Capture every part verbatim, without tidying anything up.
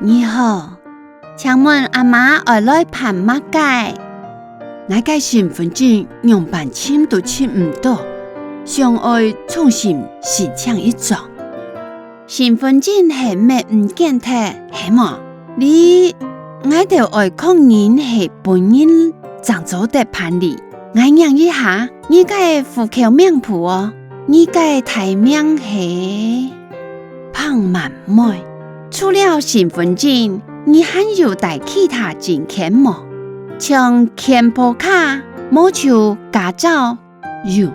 你好，請問阿媽愛來辦麼个？𠊎个身分證仰般尋都尋毋著，想愛重新申請一張。身分證係搣毋見忒，係無？你，𠊎兜愛確認係本人正做得辦理。𠊎䀴一下，你个戶口名簿哦，你个大名係彭滿妹。除了身分證，你還有帶其他證件無？像健保卡，無就駕照。有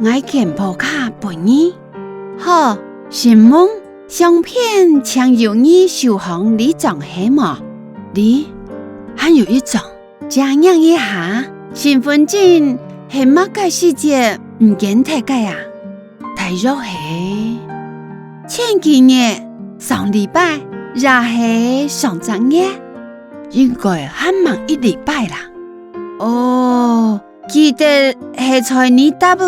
，𠊎健保卡分你。好，承蒙，相片請有你手項這張係無？這，還有一張。 借䀴一下，身分證係麼个時節毋見忒个啊？大約係前幾日、上禮拜，也係上隻月，應該還吂一禮拜啦。哦，記得係在哪搭仔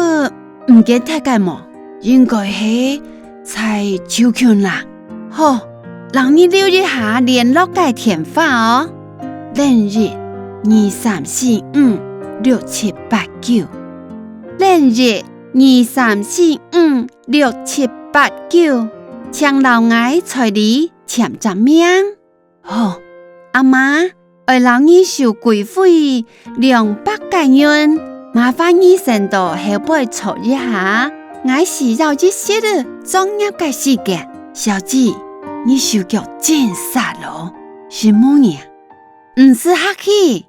毋見忒个無？應該係在就近啦。好，摎你留一下聯絡个電話哦。零一二三四五六七八九，零一二三四五六七八九，請摎𠊎在這簽隻名。 好，阿媽，愛摎你收規費兩百個銀，麻煩你先到後背坐一下，𠊎需要一息仔作業个時間。小姐，你手腳真煞哦，承蒙你啊。毋使客氣。